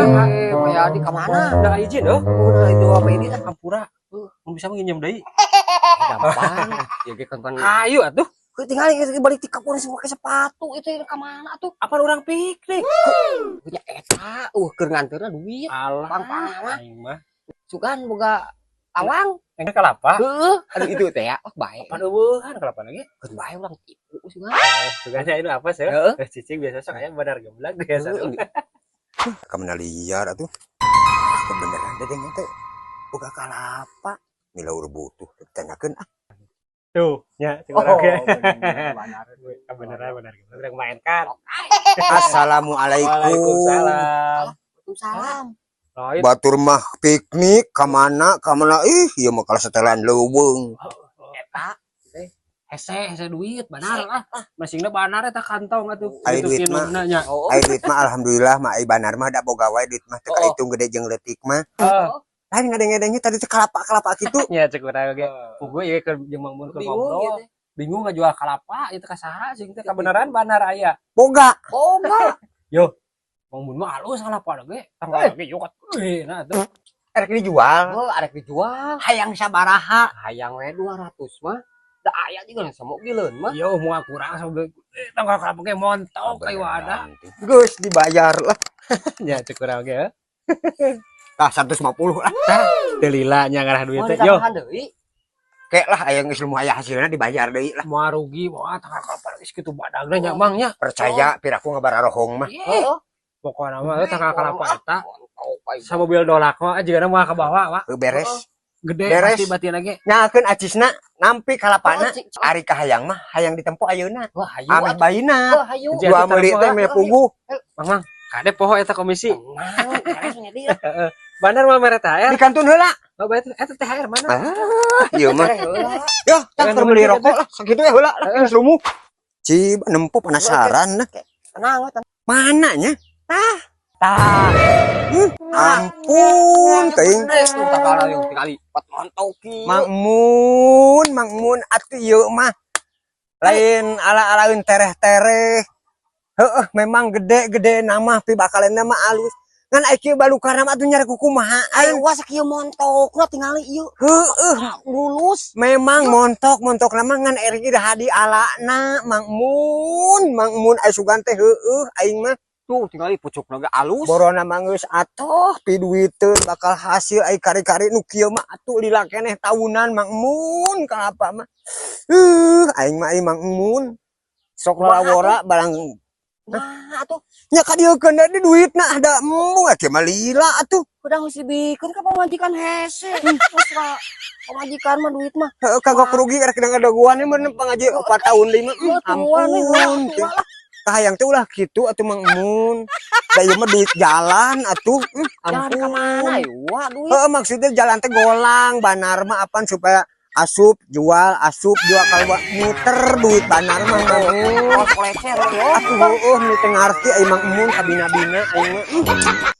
Eh, Pak Yadi ka mana? Udah izin oh. Udah itu apa ini ah? Hampura. Mun bisa nginjem deui. Gampang. Ya ge kan kan. Hayu atuh. Heuh, tinggal balik ti kapur pakai sepatu itu ka mana tuh? Apa orang piknik? Ya eta, keur nganteurna duit. Alah. Pang-pang mah. Aing mah. Sugan boga awang. Engke kalapa? Heeh, aduh itu teh ya. Oh, bae. Pan euweuhan kalapa lagi? Keun bae urang tipu sugan. Oh, sugan itu apa sih? Heeh. Eh, cicing biasa sok aya benar geblak biasa. Heeh. Kamana liar atuh. Kebeneran dedeng teh boga kalapa. Milaur butuh ditanyakeun ah. Tuh, nya cek Oh, urang ge. bener. Kebenaran benar geblak urang mainkan. Assalamualaikum. Waalaikumsalam. Waalaikumsalam. Lain. Batur mah piknik ka mana ka mana, ih, ieu mah kalah setelan leuweung. Eta Hese hese duit banar ah. Masingna banar eta kantong atuh. Ai Itu duit mah. kinumna nya. Oh, Ai duit mah alhamdulillah mah, ai banar mah da boga wae duit mah, teu Oh. kahitung gede jeung leutik mah. Heeh. Lain ngadeng-ngadengnya tadi teh kalapa-kalapa kitu. Nya cek urang ge. Puguh ieu keur jeung Mang Mun keur bingung ngobrol. gitu. Bingung ngajual kalapa ieu teh ka saha sing teh kabeneran banar aya. Boga. Boga. Yo. Mang Mun mah alus kalapa ge. Tanggal ge yokat. Eh, nah tuh. Erek dijual. Oh, arek dijual. Hayang sabaraha? Hayang we 200 mah. Da aya juga yang semok gileun mah. Yo moal kurang sampai tanggal kalapa ge montok kayu ada. Geus dibayar lah. Nya cek urang ge. Tah, 150 lah. Teu lila nya ngarah duit Moal teh. Yo, ditambahan deui. Kek lah aya geus lumayan aya hasilna dibayar deui lah. Moal rugi moal tanggal kalapa geus kitu badagna nya Mang nya. Percaya piraku ngabararohong mah. Heeh. Pokokna mah tanggal kalapa eta Montok aing. samobil dolak mah jigana moal kabawa, Pak. Heuh, beres. Gede Beres. pasti batin lagi. Nyakeun acisna nampi kalapana. Oh, cik. Ari kahayang mah hayang ditempo ayeuna. Wah, hayu Ameh atuh. baina. Wah, hayu. Jadi Dua atuh meuli tempo, teh ah. meh puguh. Mang, Mang, kade poho eta komisi. Tenang, beres nya dia. Bandar mah mere THR. Dikantun heula. Oh, berarti eta THR mana? Ah, ieu mah. Beres heula. Yo, tah keur meuli rokok lah, sakitu ya heula lah geus lumuh. Ci nempo penasaran nah. Tenang, tenang. Mana nya? Tah. Ampun, teuing. Tuh tanggal yang tinggali pat montok kieu. Mang Mun, Mang Mun atuh ieu mah. Lain ala-alaeun tereh-tereh. Heeh, memang gede-gede nama pi bakalan mah alus. Ngan ai kieu balukarna mah atuh nyari kumaha Ayo aing. Wah, sakieu montokna tingali ieu. Heeh, Lulus. Memang montok montok nama ngan erek iraha di alana, Mang Mun, Mang Mun, ai sugan teh heueuh aing mah. Tuh tingali pucukna ge alus. Borona mah geus atoh piduiteun bakal hasil, ai kari-kari nu kieu mah atuh lila keneh tahunan, Mang Mun, kalapa mah. Aing mah ai Mang Mun. Sok lalawora barang. Nah, atuh nya kadieukeun da di duitna ada embung atuh mah lila atuh. Udah geus dibikeun ka pamajikan hese. Terus ka pamajikan mah duit mah. Heuh, kagok rugi rek ngadaguan mun pangaji 4 tahun 5. Oh, tua nih, Ampun. tua lah. Kahayang teh ulah kitu atuh, Mang Mun. Da ieu mah duit jalan atuh. Jalan ka mana Ampun. ya? Wah, duit. Heeh, maksudnya jalan teh golang banar mah apan supaya asup jual kalau muter duit banar mah, Mang Mun. Oh, kolecer yo. Atuh heueuh nu teu ngarti ai Mang Mun kabina-bina aing mah.